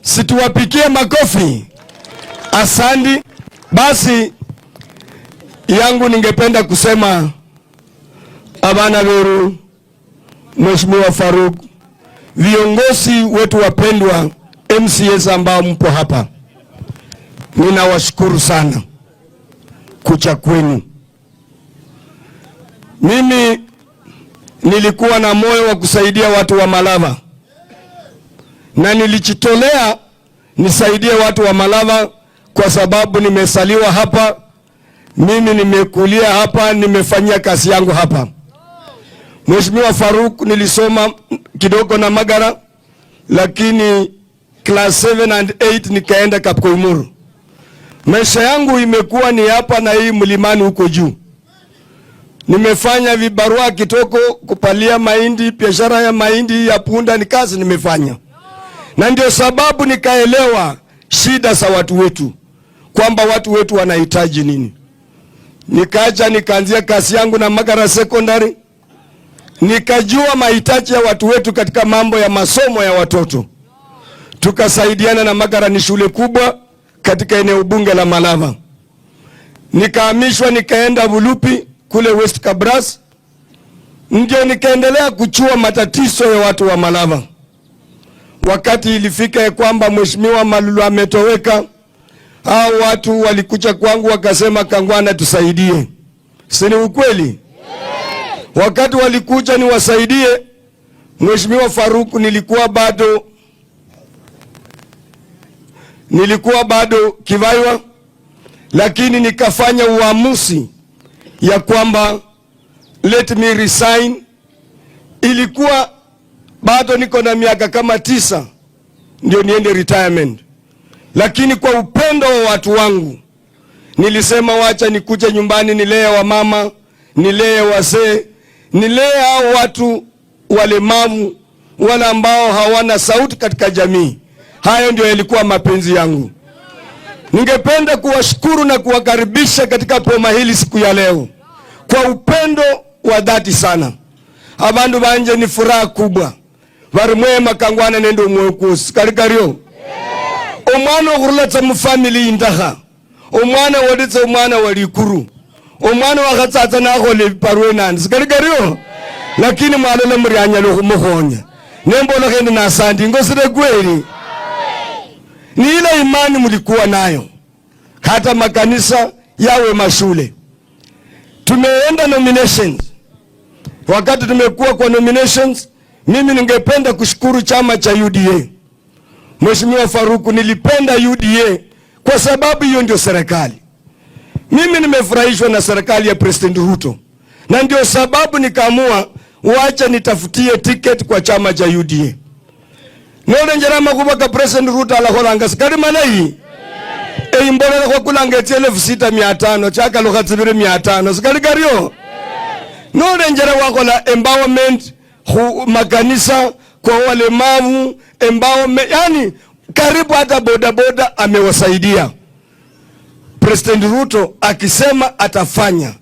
Si tuwapigie makofi. Asante. Basi yangu ningependa kusema, abana beru, Mheshimiwa Faruk, viongozi wetu wapendwa, MCAs ambao mpo hapa, ninawashukuru sana kuja kwenu. Mimi nilikuwa na moyo wa kusaidia watu wa Malava na nilijitolea nisaidie watu wa Malava kwa sababu nimezaliwa hapa, mimi nimekulia hapa, nimefanyia kazi yangu hapa. Mheshimiwa Faruk, nilisoma kidogo na Magara, lakini class 7 and 8 nikaenda Kapkoimuru. Maisha yangu imekuwa ni hapa na hii mlimani huko juu. Nimefanya vibarua kitoko, kupalia mahindi, biashara ya mahindi ya punda ni kazi nimefanya, na ndio sababu nikaelewa shida za watu wetu, kwamba watu wetu wanahitaji nini. Nikaja nikaanzia kazi yangu na Magara Secondary, nikajua mahitaji ya watu wetu katika mambo ya masomo ya watoto. Tukasaidiana na Magara, ni shule kubwa katika eneo bunge la Malava. Nikahamishwa nikaenda Bulupi kule West Kabras, ndio nikaendelea kuchua matatizo ya watu wa Malava. Wakati ilifika ya kwamba Mheshimiwa Malulu ametoweka, hao watu walikuja kwangu wakasema, Kangwana, tusaidie. Si ni ukweli? Wakati walikuja niwasaidie, Mheshimiwa Faruk, nilikuwa bado Kivaiwa, lakini nikafanya uamuzi ya kwamba let me resign. Ilikuwa bado niko na miaka kama 9 ndio niende retirement, lakini kwa upendo wa watu wangu nilisema wacha nikuje nyumbani nilee wamama, nilee wazee, nilee hao watu walemavu, wale ambao hawana sauti katika jamii. Hayo ndio yalikuwa mapenzi yangu. Ningependa kuwashukuru na kuwakaribisha katika boma hili siku ya leo kwa upendo wa dhati sana. Abandu banje, ni furaha kubwa bari mwema Kangwana nende umwekusi kali kario omwana okhurulatsa mufamily indakha, omwana wolitsa, omwana wa likuru, omwana wakhatsatsa nakhola ebiparwa enandi sikali kario, lakini mwalola muri anyala khumukhonya nembola khendi nasandi ngosile kweli. Ni ile imani mlikuwa nayo, hata makanisa yawe mashule. Tumeenda nominations. Wakati tumekuwa kwa nominations, mimi ningependa kushukuru chama cha UDA. Mheshimiwa Faruku, nilipenda UDA kwa sababu hiyo ndio serikali. Mimi nimefurahishwa na serikali ya President Ruto, na ndio sababu nikaamua wacha nitafutie ticket kwa chama cha UDA. Nolenjera makuba ka President Ruto alakholanga sikali malayi, eimbolera khwakulanga etsi 6500 chakalukha 2500, sikali kario? Nolenjera wakhola empowerment khu makanisa, kwa walemavu empowerment, yani karibu hata bodaboda amewasaidia. President Ruto akisema atafanya.